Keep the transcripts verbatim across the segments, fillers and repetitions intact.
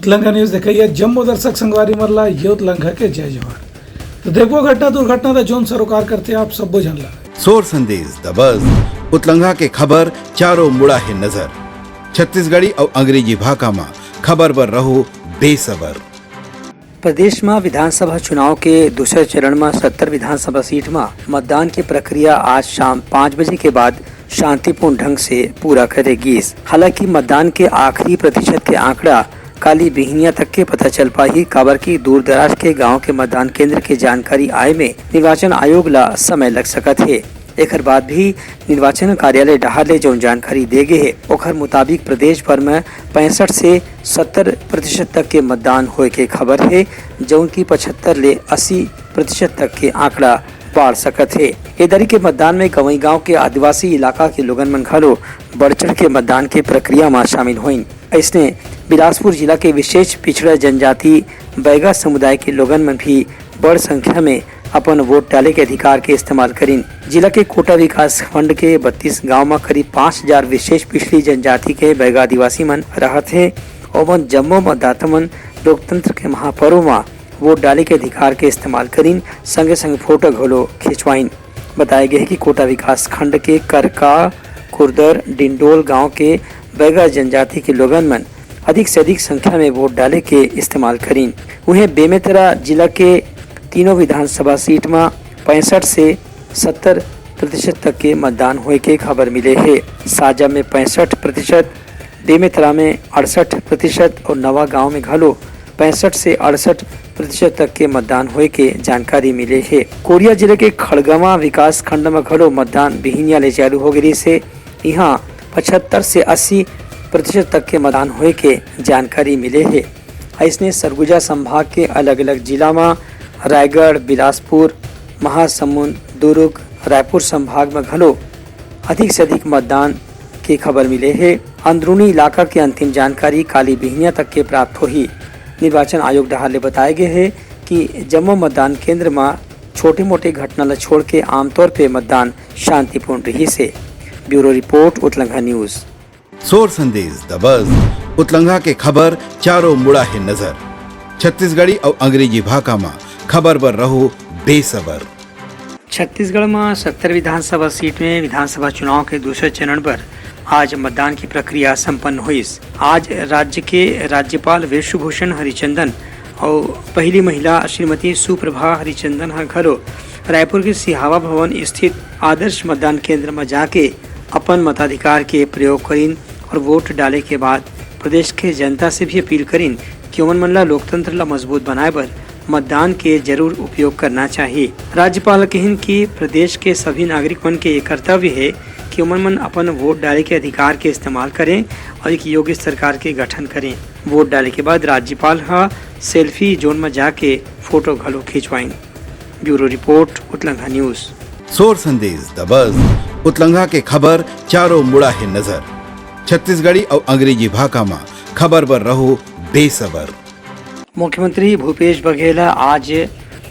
उतलंघा news देखइया जम्मो दर्शक संगवारी मन ला ये उतलंघा के जय जोहार। तो देखबो घटना दुर्घटना ला जोन सरोकार करथे आप सब्बो झन ला। सोर संदेश दबस उतलंघा के खबर चारों मुड़ा हे नजर। छत्तीसगढ़ी अउ अंग्रेजी भाखा म खबर बर रहो बेसबर। प्रदेश म विधानसभा चुनाव के दूसरे चरण म सत्तर विधानसभा सीट म मतदान के प्रक्रिया आज शाम पाँच बजे के बाद शांतिपूर्ण ढंग से पूरा करे गिस। हालांकि मतदान के आखिरी प्रतिशत के आंकड़ा काली बिहनिया तक के पता चल पाही, काबर कि दूर दराज के गांव के मतदान केंद्र के जानकारी आए में निर्वाचन आयोग ला समय लग सकत हे। एखर बाद भी निर्वाचन कार्यालय डहार ले जौन जानकारी दे गे हे, ओखर मुताबिक प्रदेश भर में पैंसठ से सत्तर प्रतिशत तक के मतदान होए के खबर हे, जौन की पचहत्तर ले अस्सी प्रतिशत तक के आंकड़ा बाढ़ सकत हे। ए दरी के मतदान में गंवई गांव के आदिवासी इलाका के लोगन मन घलो बढ़ चढ़ के मतदान के प्रक्रिया म शामिल होइन। अइसने बिलासपुर जिला के विशेष पिछड़ा जनजाति बैगा समुदाय के लोगन मन भी बड़ संख्या में अपन वोट डाले के अधिकार के इस्तेमाल करिन। जिला के कोटा विकास खंड के बत्तीस गांव म करीब पाँच हजार विशेष पिछड़ी जनजाति के बैगा आदिवासी मन रहत हे। ओमन जम्मो मतदाता मन लोकतंत्र के महापर्व म वोट डाले के अधिकार के इस्तेमाल करिन, संगे संग फोटो घलो खिंचवाइन। बताया गया है कि कोटा विकास खंड के करका, कुर्दर, डिंडोल गांव के बैगा जनजाति के लोगन मन अधिक से अधिक संख्या में वोट डाले के इस्तेमाल करिन। उहें, बेमेतरा जिला के तीनों विधानसभा सीट म पैंसठ से सत्तर प्रतिशत तक के मतदान होए के खबर मिले हे। साजा में पैंसठ प्रतिशत, बेमेतरा में अड़सठ प्रतिशत और नवा गांव में घलो पैंसठ से अड़सठ प्रतिशत तक के मतदान होए के जानकारी मिले हे। कोरिया जिले के खड़गवां विकास खंड म घलो मतदान बिहिनिया ले चालू हो गे रिहिस हे। इहां पचहत्तर से अस्सी प्रतिशत तक के मतदान होए के जानकारी मिले हे। अइसने सरगुजा संभाग के अलग-अलग जिला म रायगढ़, बिलासपुर, महासमुंद, दुर्ग, रायपुर संभाग म घलो अधिक से अधिक मतदान के खबर मिले हे। अंदरूनी इलाका के अंतिम जानकारी काली बिहनिया तक के प्राप्त होही। निर्वाचन आयोग डहार ले बताए गे हे कि जम्मो मतदान केंद्र म छोटे-मोटे घटना ल छोड़ के आमतौर पे मतदान शांतिपूर्ण रिहिस हे। Bureau report, उतलंघा news. सोर संदेश दबस उतलंघा के खबर चारों मुड़ा हे नजर। छत्तीसगढ़ी अउ अंग्रेजी भाखा म खबर बर रहो बेसबर। छत्तीसगढ़ म सत्तर विधानसभा सीट में विधानसभा चुनाव के दूसरे चरण बर आज मतदान की प्रक्रिया संपन्न होइस। आज राज्य के राज्यपाल विश्वभूषण हरिचंदन अउ पहली महिला श्रीमती सुप्रभा हरिचंदन ह घलो रायपुर के सिहावा भवन स्थित आदर्श मतदान केंद्र म जाके अपन मताधिकार के प्रयोग करिन और वोट डाले के बाद प्रदेश के जनता से भी अपील करिन कि ओमन मन ला लोकतंत्र ला मजबूत बनाए बर मतदान के जरूर उपयोग करना चाहिए। राज्यपाल कहिन कि प्रदेश के सभी नागरिक मन के ये कर्तव्य हे कि ओमन मन अपन वोट डाले के अधिकार के इस्तेमाल करें और एक योग्य सरकार के गठन करें। वोट डाले के बाद राज्यपाल ह सेल्फी जोन म जाके फोटो घलो खिंचवाइन। Bureau report, उतलंघा news. सोर संदेश दबस उतलंघा के खबर चारों मुड़ा हे नजर। छत्तीसगढ़ी अउ अंग्रेजी भाखा म खबर बर रहो बेसबर। मुख्यमंत्री भूपेश बघेल ह आज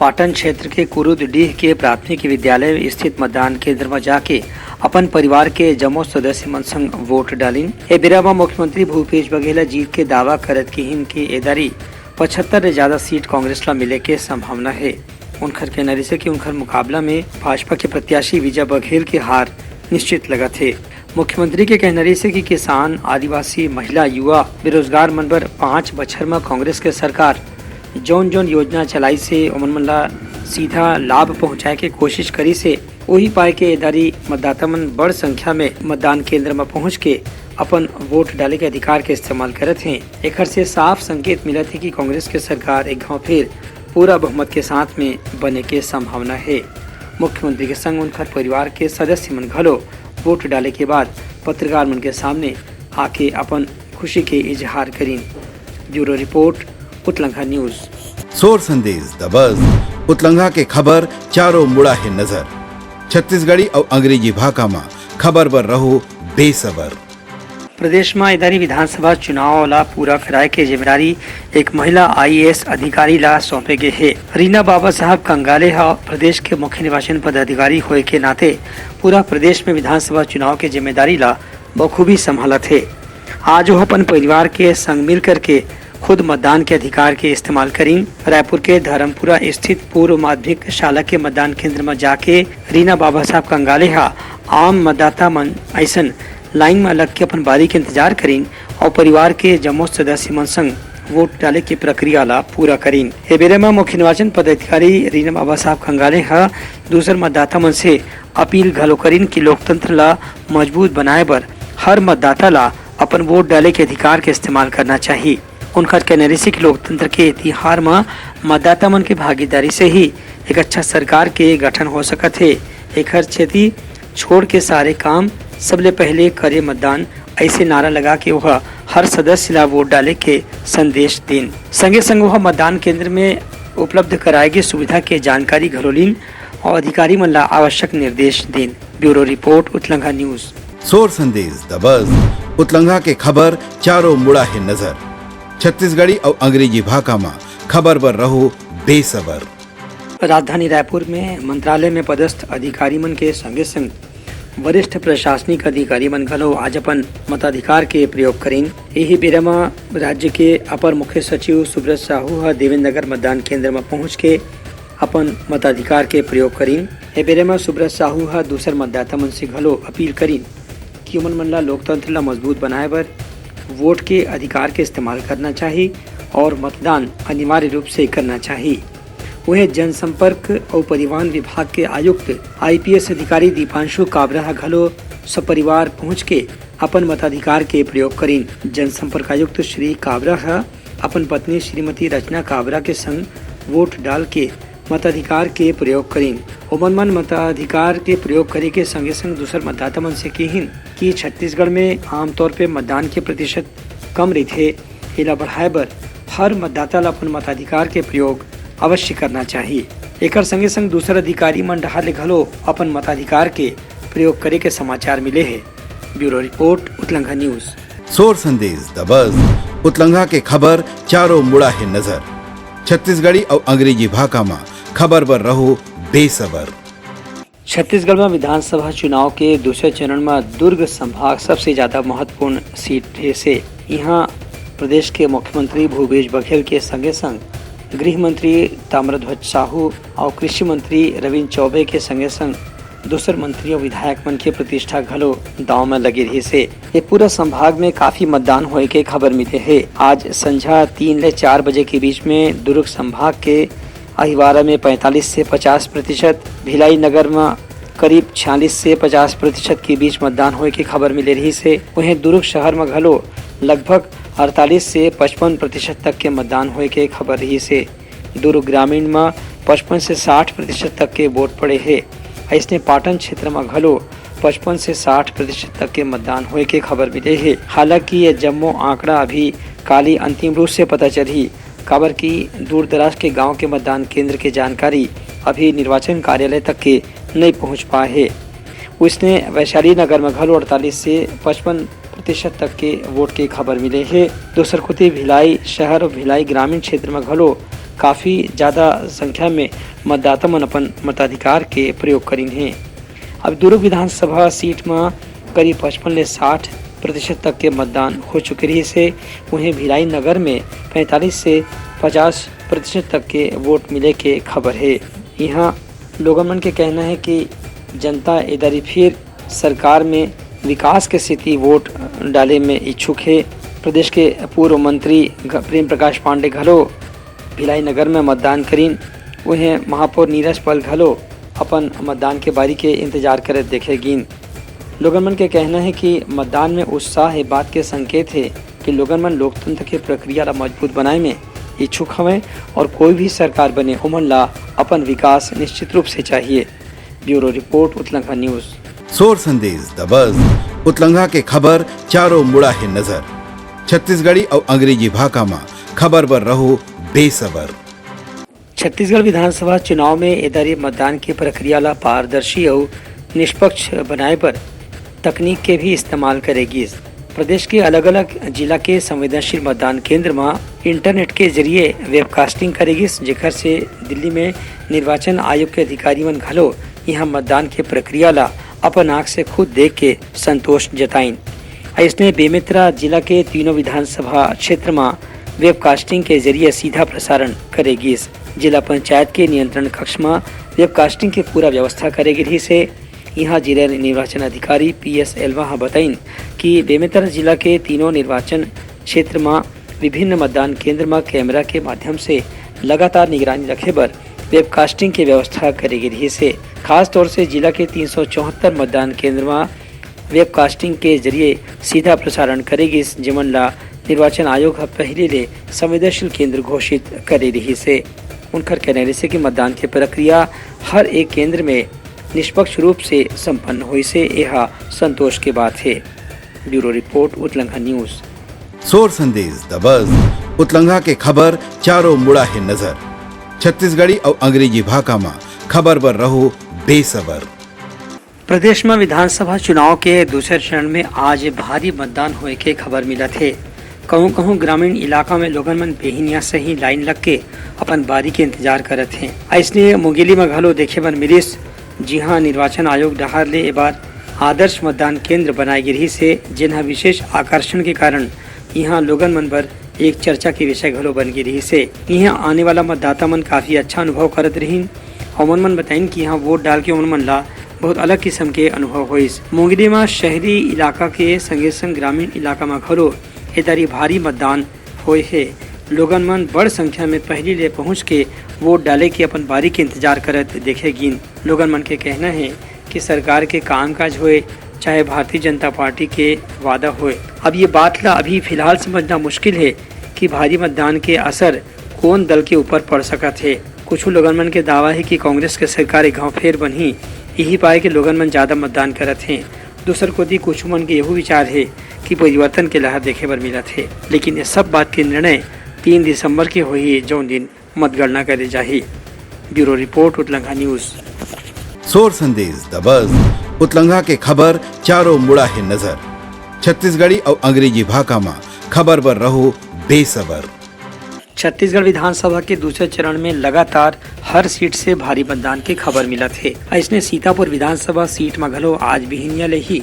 पाटन क्षेत्र के कुरुद डीह के प्राथमिक विद्यालय स्थित मतदान केंद्र म जाके अपन परिवार के जम्मो सदस्य मन संग वोट डालिन। ए बेरा म मुख्यमंत्री भूपेश बघेल ह जीत के दावा करत किहिन कि ए दारी पचहत्तर ले ज्यादा सीट कांग्रेस ला मिले के संभावना हे। उनखर कहना रिहिसे कि उनखर मुकाबला में भाजपा के प्रत्याशी विजय बघेल के हार निश्चित लगत हे। मुख्यमंत्री के कहना रिहिसे कि किसान, आदिवासी, महिला, युवा, बेरोजगार मन बर पाँच बछर म कांग्रेस के सरकार जौन जौन योजना चलाइस हे, ओमन मन ला सीधा लाभ पहुंचाए के कोशिश करिस हे। ओही पाय के ए दारी मतदाता मन बड़ संख्या में मतदान केंद्र म पहुंच के अपन वोट डाले के अधिकार के इस्तेमाल करत हें। एखर से साफ संकेत मिलत हे कि कांग्रेस के सरकार एक घाव फिर पूरा बहुमत के साथ में बने के संभावना हे। मुख्यमंत्री के संग उनखर परिवार के सदस्य मन घलो वोट डाले के बाद पत्रकार मन के सामने आके अपन खुशी के इजहार करिन। Bureau report, उतलंघा news. सोर संदेश दबस उतलंघा के खबर चारों मुड़ा हे नजर। छत्तीसगढ़ी अउ अंग्रेजी भाखा म खबर बर रहो बेसबर। प्रदेश म ए दारी विधानसभा चुनाव ला पूरा कराए के जिम्मेदारी एक महिला आईएएस अधिकारी ला सौंपे गे हे। रीना बाबा साहब कंगाले ह प्रदेश के मुख्य निर्वाचन पदाधिकारी होए के नाते पूरा प्रदेश में विधानसभा चुनाव के जिम्मेदारी ला बखूबी संभालत हे। आज वो अपन परिवार के संग मिल करके खुद मतदान के अधिकार के इस्तेमाल करिन। रायपुर के धर्मपुरा स्थित पूर्व माध्यमिक शाला के मतदान केंद्र म जाके रीना बाबा साहब कंगाले ह आम मतदाता मन अइसन लाइन म लग के अपन बारी के इंतजार करिन अउ परिवार के जम्मो सदस्य मन संग वोट डाले के प्रक्रिया ला पूरा करिन। ए बेरा म मुख्य निर्वाचन पदाधिकारी रीना बाबा साहब कंगाले ह दूसर मतदाता मन से अपील घलो करिन कि लोकतंत्र ला मजबूत बनाए बर हर मतदाता ला अपन वोट डाले के अधिकार के इस्तेमाल करना चाही। उनकर कहना रहिसे कि लोकतंत्र के इतिहास म मतदाता मन के भागीदारी से ही एक अच्छा सरकार के गठन हो सकत हे। एखर सेती छोड़ के सारे काम सबले पहले करे मतदान, ऐसे नारा लगा के वह हर सदस्य ला वोट डाले के संदेश दिन। संगे संग वह मतदान केंद्र में उपलब्ध कराए गे सुविधा के जानकारी घलो लीन और अधिकारी मन ला आवश्यक निर्देश दिन। Bureau report, उतलंघा news. सोर संदेश दबस, उतलंघा के खबर चारों मुड़ा हे नजर। छत्तीसगढ़ी अउ अंग्रेजी भाखा म खबर बर रहो बेसबर। राजधानी रायपुर में मंत्रालय में पदस्थ अधिकारी मन के संगे संग वरिष्ठ प्रशासनिक अधिकारी मन घलो आज अपन मताधिकार के प्रयोग करिन। यही बेरा म राज्य के अपर मुख्य सचिव सुब्रत साहू ह देवेंद्र नगर मतदान केंद्र म पहुंच के अपन मताधिकार के प्रयोग करिन। ए बेरा म सुब्रत साहू ह दूसर मतदाता मन से घलो अपील करिन कि ओमन मन ला लोकतंत्र ला मजबूत बनाए बर वोट के अधिकार के इस्तेमाल करना चाही और मतदान अनिवार्य रूप से करना चाही। उहें जनसंपर्क अउ परिवहन विभाग के आयुक्त आईपीएस अधिकारी दीपांशु काबरा ह घलो सपरिवार पहुंच के अपन मताधिकार के प्रयोग करिन। जनसंपर्क आयुक्त श्री काबरा ह अपन पत्नी श्रीमती रचना काबरा के संग वोट डाल के मताधिकार के प्रयोग करिन। ओमन मन मताधिकार के प्रयोग करे के संगे संग दूसर मतदाता मन से किहिन कि छत्तीसगढ़ में आमतौर पे मतदान के प्रतिशत कम रहिथे, एला बढ़ाए बर हर मतदाता ल अपन मताधिकार के प्रयोग अवश्य करना चाही। एकर संगे संग दूसर अधिकारी मन डहार ले घलो अपन मताधिकार के प्रयोग करे के समाचार मिले हे। Bureau report, उतलंघा news. सोर संदेश दबस, उतलंघा के खबर चारों मुड़ा हे नजर। छत्तीसगढ़ी अउ अंग्रेजी भाखा म खबर बर रहो बेसबर। छत्तीसगढ़ म विधानसभा चुनाव के दूसरे चरण म दुर्ग संभाग सबसे ज्यादा महत्वपूर्ण सीट रहिसे। इहां प्रदेश के मुख्यमंत्री भूपेश बघेल के संगे संग गृह मंत्री ताम्रध्वज साहू अउ कृषि मंत्री रविंद्र चौबे के संगे संग दूसर मंत्री अउ विधायक मन के प्रतिष्ठा घलो दांव म लगे रहिसे। ये पूरा संभाग में काफी मतदान होए के खबर मिले हे। आज संझा तीन ले चार बजे के बीच में दुर्ग संभाग के अहिवारा में पैंतालीस से पचास प्रतिशत, भिलाई नगर म करीब छियालीस से पचास प्रतिशत के बीच मतदान होए के खबर मिले रहिसे। वहीं दुर्ग शहर म घलो लगभग अड़तालीस से पचपन प्रतिशत तक के मतदान होए के खबर रहिसे। दुर्ग ग्रामीण म पचपन से साठ प्रतिशत तक के वोट पड़े हे। अइसने पाटन क्षेत्र म घलो पचपन से साठ प्रतिशत तक के मतदान होए के खबर मिले हे। हालांकि ये जम्मो आंकड़ा अभी काली अंतिम रूप से पता चलही, काबर कि दूर-दराज के गांव के मतदान केंद्र के जानकारी अभी निर्वाचन कार्यालय तक के नइ पहुंच पाए हे। उसने वैशाली नगर म घलो अड़तालीस से पचपन प्रतिशत तक के वोट के खबर मिले हे। दूसर कोति भिलाई शहर अउ भिलाई ग्रामीण क्षेत्र म घलो काफी ज्यादा संख्या में मतदाता मन अपन मताधिकार के प्रयोग करिन हे। अब दुर्ग विधानसभा सीट म करीब पचपन ले साठ प्रतिशत तक के मतदान हो चुके रहिस हे। उहें भिलाई नगर में पैंतालीस से पचास प्रतिशत तक के वोट मिले के खबर हे। इहां लोगन मन के कहना हे कि जनता ए दरी फिर सरकार में विकास के सेती वोट डाले में इच्छुक हे। प्रदेश के पूर्व मंत्री घ-, प्रेम प्रकाश पांडे घलो भिलाई नगर में मतदान करिन। उहें महापौर नीरज पाल घलो अपन मतदान के बारी के इंतजार करत देखे गीन। लोगन मन के कहना हे कि मतदान में उत्साह ए बात के संकेत हे कि लोगन मन लोकतंत्र के प्रक्रिया ला मजबूत बनाए में इच्छुक हवंय और कोई भी सरकार बने, ओमन ला अपन विकास निश्चित रूप से चाहिए। Bureau report, उतलंघा news. सोर संदेश दबस, उतलंघा के खबर चारों मुड़ा हे नजर। छत्तीसगढ़ी अउ अंग्रेजी भाखा म खबर बर रहो बेसबर। छत्तीसगढ़ विधानसभा चुनाव में ए दरी मतदान के प्रक्रिया ला पारदर्शी अउ निष्पक्ष बनाए बर तकनीक के भी इस्तेमाल करे गिस। प्रदेश के अलग-अलग जिला के संवेदनशील मतदान केंद्र म इंटरनेट के जरिए वेबकास्टिंग करे गिस, जेकर से दिल्ली में निर्वाचन आयोग के अधिकारी मन घलो इहां मतदान के प्रक्रिया ला अपन आंख से खुद देख के संतोष जताइन। अइसने बेमेतरा जिला के तीनों विधानसभा क्षेत्र म वेबकास्टिंग के जरिए सीधा प्रसारण करे गिस। जिला पंचायत के नियंत्रण कक्ष म वेबकास्टिंग के पूरा व्यवस्था करे गे रिहिस हे। इहां जिला निर्वाचन अधिकारी पी एस एल्वा ह बताइन कि बेमेतरा जिला के तीनों निर्वाचन क्षेत्र म विभिन्न मतदान केंद्र म कैमरा के माध्यम से लगातार निगरानी रखे बर वेबकास्टिंग के व्यवस्था करे गे रिहिस हे। खास तौर से जिला के तीन सौ चौहत्तर मतदान केंद्र म वेबकास्टिंग के जरिए सीधा प्रसारण करे गिस, जेमन ला निर्वाचन आयोग ह पहिली ले संवेदनशील केंद्र घोषित करे रिहिस हे। उनकर कहना रिहिस हे कि मतदान के प्रक्रिया हर एक केंद्र में निष्पक्ष रूप से संपन्न होइस हे, एहा संतोष के बात हे। Bureau report, उतलंघा news. सोर संदेश दबस, उतलंघा के खबर चारों मुड़ा हे नजर। छत्तीसगढ़ी अउ अंग्रेजी भाखा म खबर बर रहो बेसबर। प्रदेश म विधानसभा चुनाव के दूसरे चरण में आज भारी मतदान होए के खबर मिलत हे। कहूं-कहूं ग्रामीण इलाका में लोगन मन बेहिनिया से ही लाइन लग के अपन बारी के इंतजार करत हें। अइसने मुंगेली म घलो देखे बर मिलिस, जिहां निर्वाचन आयोग डहार ले ए बार आदर्श मतदान केंद्र बनाए गे रिहिस हे, जेन ह विशेष आकर्षण के कारण इहां लोगन मन बर एक चर्चा के विषय घलो बन गे रिहिस हे। इहां आने वाला मतदाता मन काफी अच्छा अनुभव करत रिहिन। ओमन मन बताइन कि इहां वोट डाल के ओमन मन ला बहुत अलग किस्म के अनुभव होइस। मुंगेली म शहरी इलाका के संगे संग ग्रामीण इलाका म घलो ए दरी भारी मतदान होए हे। लोगन मन बड़ संख्या में पहिली ले पहुंच के वोट डाले के अपन बारी के इंतजार करत देखे गिन। लोगन मन के कहना हे कि सरकार के कामकाज होए, चाहे भारतीय जनता पार्टी के वादा होए, अब ये बात ला अभी फिलहाल समझना मुश्किल हे कि भारी मतदान के असर कोन दल के ऊपर पड़ सकत हे। कुछ लोगन मन के दावा हे कि कांग्रेस के सरकार एक घांव फेर बनही, इही पाए के लोगन मन ज्यादा मतदान करत हें। दूसर कोति कुछ मन के यहू विचार हे कि परिवर्तन के लहर देखे बर मिलत हे, लेकिन ये सब बात के निर्णय तीन दिसंबर के होही, जौन दिन मतगणना करे जाही। Bureau report, उतलंघा news. सोर संदेश दबस, उतलंघा के खबर चारों मुड़ा हे नजर। छत्तीसगढ़ी अउ अंग्रेजी भाखा म खबर बर रहो बेसबर। छत्तीसगढ़ विधानसभा के दूसरे चरण में लगातार हर सीट से भारी मतदान के खबर मिलत हे। अइसने सीतापुर विधानसभा सीट म घलो आज बिहिनिया ले ही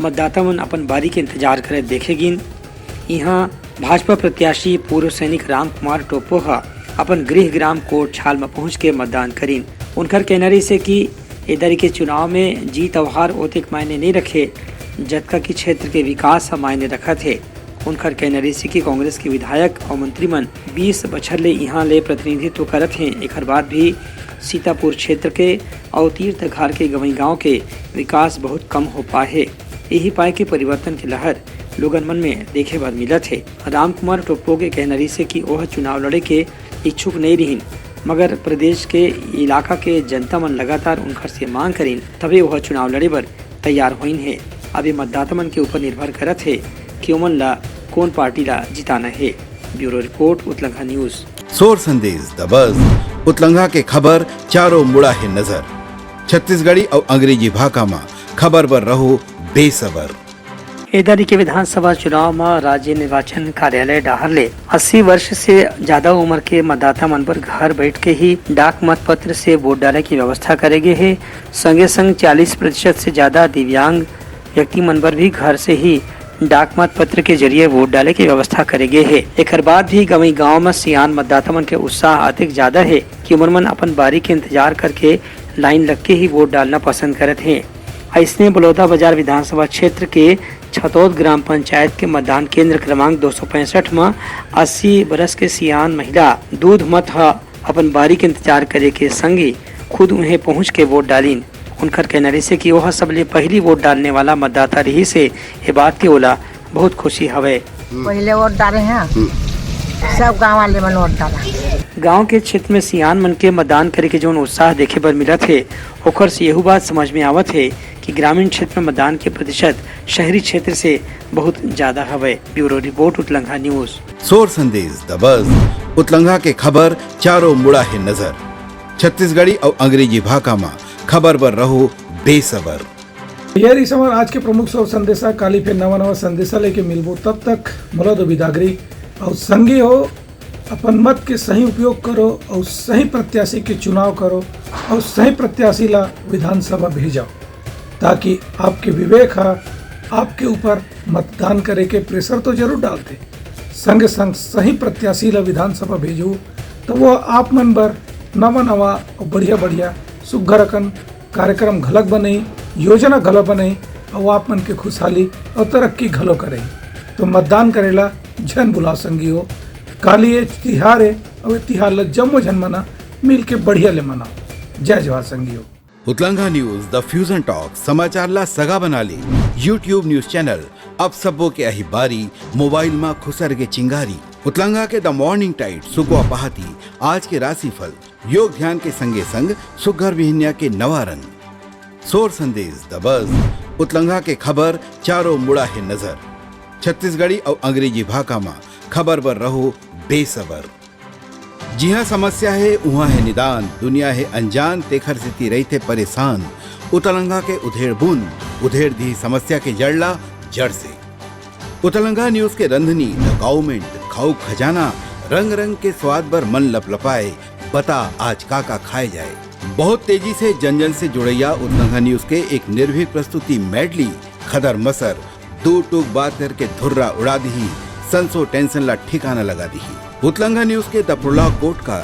मतदाता मन अपन बारी के इंतजार करे देखे गिन। इहां भाजपा प्रत्याशी पूर्व सैनिक रामकुमार टोप्पो ह अपन गृह ग्राम कोटछाल म पहुंच के मतदान करिन। उनकर कहना रहिस हे कि ए दरी के चुनाव में जीत अउ हार ओतेक मायने नइ रखे, जतका कि क्षेत्र के विकास ह मायने रखत हे। उनकर कहना रहिस हे कि कांग्रेस के विधायक अउ मंत्री मन बीस बछर ले इहां ले प्रतिनिधित्व करत हें, एखर बाद भी सीतापुर क्षेत्र के अउ तीर्थघार के गंवई गांव के विकास बहुत कम हो पाए हे। इही पाए के परिवर्तन के लहर लोगन मन में देखे बर मिलत हे। रामकुमार टोप्पो के कहना रहिस हे कि ओह चुनाव लड़े के इच्छुक नइ रिहिन, मगर प्रदेश के इलाका के जनता मन लगातार उनकर से मांग करिन, तभे ओह चुनाव लड़े बर तैयार होइन हे। अब ये मतदाता मन के ऊपर निर्भर करत हे कि ओमन ला कोन पार्टी ला जिताना हे। Bureau report, उतलंघा news. सोर संदेश दबस, उतलंघा के खबर चारों मुड़ा हे नजर। छत्तीसगढ़ी अउ अंग्रेजी भाखा म खबर बर रहो बेसबर। ए दरी के विधानसभा चुनाव म राज्य निर्वाचन कार्यालय डहार ले अस्सी वर्ष से ज्यादा उम्र के मतदाता मन बर घर बैठ के ही डाक मतपत्र से वोट डाले की व्यवस्था करे गे हे। संगे संग चालीस प्रतिशत से ज्यादा दिव्यांग व्यक्ति मन बर भी घर से ही डाक मतपत्र के जरिए वोट डाले के व्यवस्था करे गे हे। एकर बाद भी गंवई गांव म सियान मतदाता मन के उत्साह अतेक ज्यादा हे कि ओमन मन अपन बारी के इंतजार करके लाइन लग के ही वोट डालना पसंद करत हे। अइसने बलौदाबाजार विधानसभा क्षेत्र के छतौद ग्राम पंचायत के मतदान केंद्र क्रमांक दो सौ पैंसठ म अस्सी बरस के सियान महिला दूध मत ह अपन बारी के इंतजार करे के संग ही खुद उहें पहुंच के वोट डालिन। उनकर कहना रहिस हे कि ओह सबले पहिली वोट डालने वाला मतदाता रहिस हे। ये बात के ओला बहुत खुशी हवय। पहिले वोट डाले हैं, सब गांव वाले मन वोट डाला। गांव के क्षेत्र में सियान मन के मतदान करे के जौन उत्साह देखे बर मिलत हे, ओखर से यहू बात समझ में आवत हे कि ग्रामीण क्षेत्र में मतदान के प्रतिशत शहरी क्षेत्र से बहुत ज्यादा हवय। Bureau report, उतलंघा news. सोर संदेश दबस, उतलंघा के खबर चारों मुड़ा हे नजर। छत्तीसगढ़ी अउ अंग्रेजी भाखा म खबर बर रहो बेसबर। ये रहिस हमर आज के प्रमुख सोर संदेशा। काली फिर नवा नवा संदेशा लेके मिलबो, तब तक मोला दो बिदागरी। अउ संगी हो, अपन मत के सही उपयोग करो अउ सही प्रत्याशी के चुनाव करो अउ सही प्रत्याशी ला विधानसभा भेजो, ताकि आपके विवेक हा आपके ऊपर मतदान करे के प्रेशर तो जरूर डालथे, संगे संग सही प्रत्याशी ला विधानसभा भेजहू, त वो आप मन बर नवा नवा अउ बढ़िया बढ़िया सुग्घर अकन कार्यक्रम घलक बनई, योजना घलो बनई, अउ आप मन के खुशहाली अउ तरक्की घलो करई। तो मतदान करे ला झन भुलाव संगी हो। काली ये तिहार हे, अउ ये तिहार ला जम्मो झन मना मिल के बढ़िया ले मनाओ। जय जोहार संगी हो। उतलंगा न्यूज, द फ्यूजन टॉक, समाचार ला सगा बना ले। YouTube न्यूज चैनल, अब सबो के आही बारी, मोबाइल मा खुसर के चिंगारी। उतलंगा के द मॉर्निंग टाइड, सुकवा पहाती, आज के राशिफल, योग ध्यान के संगे संग सुग्घर बिहनिया के नवा रंग, सोर संदेश, द बज, उतलंगा के खबर, चारों मुड़ा हे नजर। छत्तीसगढ़ी अउ अंग्रेजी भाखा मा खबर बर रहो बेसबर। जिहाँ समस्या हे, उहाँ हे निदान, दुनिया हे अनजान, तेखर सेती रहिथे परेशान। उतलंगा के उधेड़ बूंद, उधेड़ दिही समस्या के जड़ ला जड़ से। उतलंगा न्यूज के रंधनी, द काउमेंट, खाऊ खजाना, रंग रंग के स्वाद बर मन लपलपाए, बता आज का का खाए जाए। बहुत तेजी से जन जन से जुड़ैया उतलंगा न्यूज के एक निर्भीक प्रस्तुति मेडली, खदर मसर, दू टूक बात करके धुर्रा उड़ा दिही, संसो टेंशन ला ठिकाना लगा दिही। उतलंगा न्यूज के द प्रोलॉग कोट का,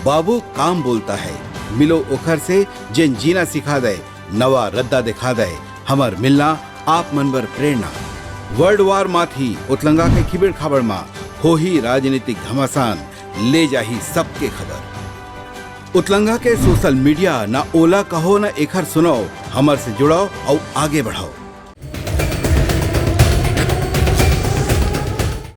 बाबू काम बोलता है, मिलो ओखर से जेन जीना सिखा दे, नवा रद्दा दिखा दे, हमर मिलना आप मन बर प्रेरणा। वर्ल्ड वार माथी उतलंगा के खिबेड़ खाबड़ मा होही राजनीतिक घमासान, ले जाही सबके खबर। उतलंगा के सोशल मीडिया, ना ओला कहो ना एखर सुनाओ, हमर से जुड़ाओ अउ आगे बढ़ाओ।